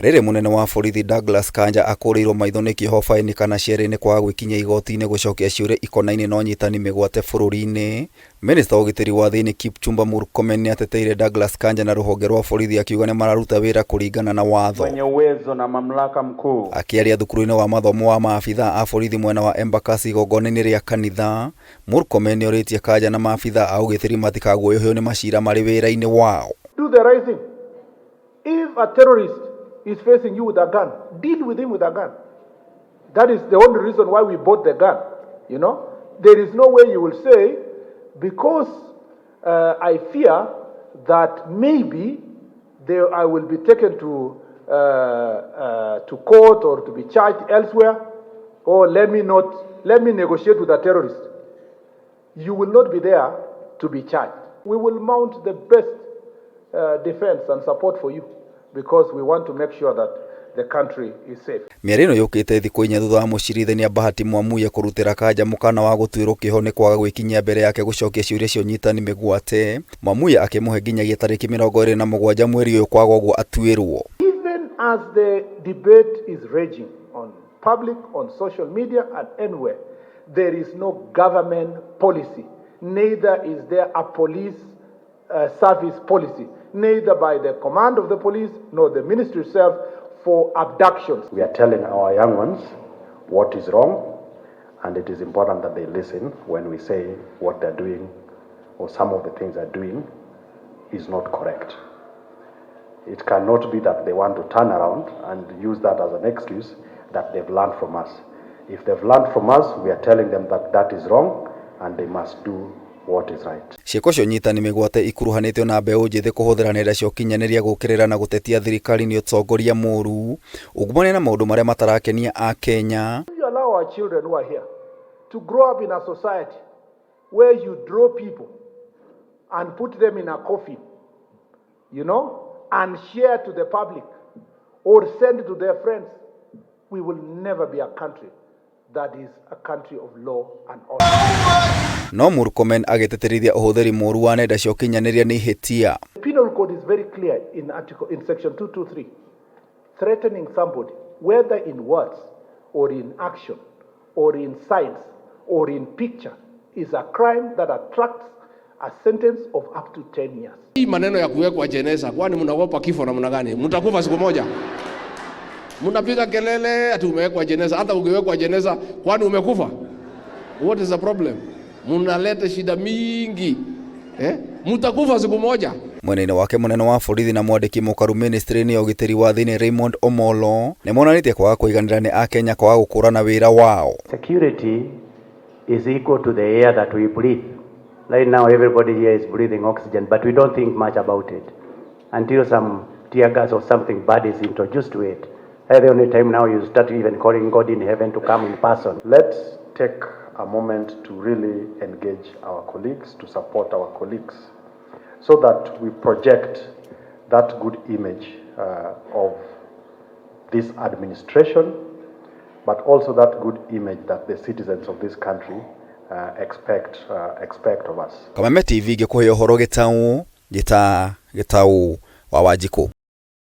Rĩrĩ mũnene wa borithi Douglas Kanja akũrĩirwo maitho nĩ kĩoho baĩni kana cierĩ nĩ kwaga gwĩkinyia igoti-inĩ gũcokia ciũria ikonainie na ũnyitani mĩgwate bũrũri-inĩ. Minista wa ũgitĩri wa thĩinĩ Kipchumba Murkomen nĩ ateteire Douglas Kanja na rũhonge rwa borithi akiuga nĩ mararuta wĩra kũringana na watho. Mwenye uwezo na mamlaka mkuu. Akĩaria thukuru-inĩ wa mathomo wa maabithaa a borithi mwena wa Embakasi igongona-inĩ rĩa kanitha, Murkomen nĩorĩtie Kanja na maabithaa a ũgitĩri matikaguoyohio nĩ macira marĩ wĩra-inĩ wao. Do the right thing. If a terrorist is facing you with a gun, deal with him with a gun. That is the only reason why we bought the gun. There is no way you will say, because I fear that maybe I will be taken to court or to be charged elsewhere, or let me not, let me negotiate with a terrorist. You will not be there to be charged. We will mount the best defense and support for you because we want to make sure that the country is safe. Mĩario ĩno yũkĩte thikũ 4 thutha wa mũcirithania Bahati Mwamuye kũrutĩra Kanja mũkana wa gũtuĩrwo kĩoho nĩ kwaga gwĩkinyia mbere yake gũcokia ciũria cia ũnyitani mĩgwate. Mwamuye akĩmũhe nginyagia tarĩki 27 mweri ũyũ kwaga ũguo atuĩrwo. Even as the debate is raging on public, on social media and anywhere, there is no government policy, neither is there a police service policy, neither by the command of the police nor the ministry itself for abductions. We are telling our young ones what is wrong, and it is important that they listen when we say what they're doing or some of the things they're doing is not correct. It cannot be that they want to turn around and use that as an excuse that they've learned from us. If they've learned from us, we are telling them that that is wrong and they must do what is right. Ciĩko cia ũnyitani mĩgwate ikuruhanĩtio na mbeũ njĩthĩ kũhũthĩra nenda cia ũkinyanĩria gũũkĩrĩra na gũtetia thirikari nĩ ũtongoria mũũru, ungumania na maũndũ marĩa matarakenia Akenya. If you allow our children who are here to grow up in a society where you draw people and put them in a coffin, and share to the public or send to their friends, we will never be a country that is a country of law and order. No Murkomen agĩtĩtĩrithia ũhũthĩri mũũru wa nenda cia ũkinyanĩria nĩ ihĩtia. The Penal Code is very clear in section 223, threatening somebody, whether in words or in action or in signs or in picture, is a crime that attracts a sentence of up to 10 years. Hii maneno ya kuwekwa jeneza, kwani mnaogopa kifo namna gani? Mtakufa siku moja. Mnapiga kelele ati umewekwa jeneza. Hata ukiwekwa jeneza, kwani umekufa? What is the problem? Mnaleta shida mingi. Eh? Mtakufa siku moja. Mwena-inĩ wake mũnene wa borithi na mwandĩki mũkaru ministry-inĩ ya ũgitĩri wa thĩinĩ Raymond Omolo nĩ monanĩtie kwaga kũiganĩra nĩ Akenya kwaga gũkũrana wĩra wao. Security is equal to the air that we breathe. Right now everybody here is breathing oxygen, but we don't think much about it until some tear gas or something bad is introduced to it. That's the only time now you start even calling God in heaven to come in person. Let's take a moment to really engage our colleagues, to support our colleagues, so that we project that good image of this administration, but also that good image that the citizens of this country expect of us. Kameme TV ngĩkũhe ũhoro gĩtaũ, njĩta Gĩtaũ wa Wanjikũ.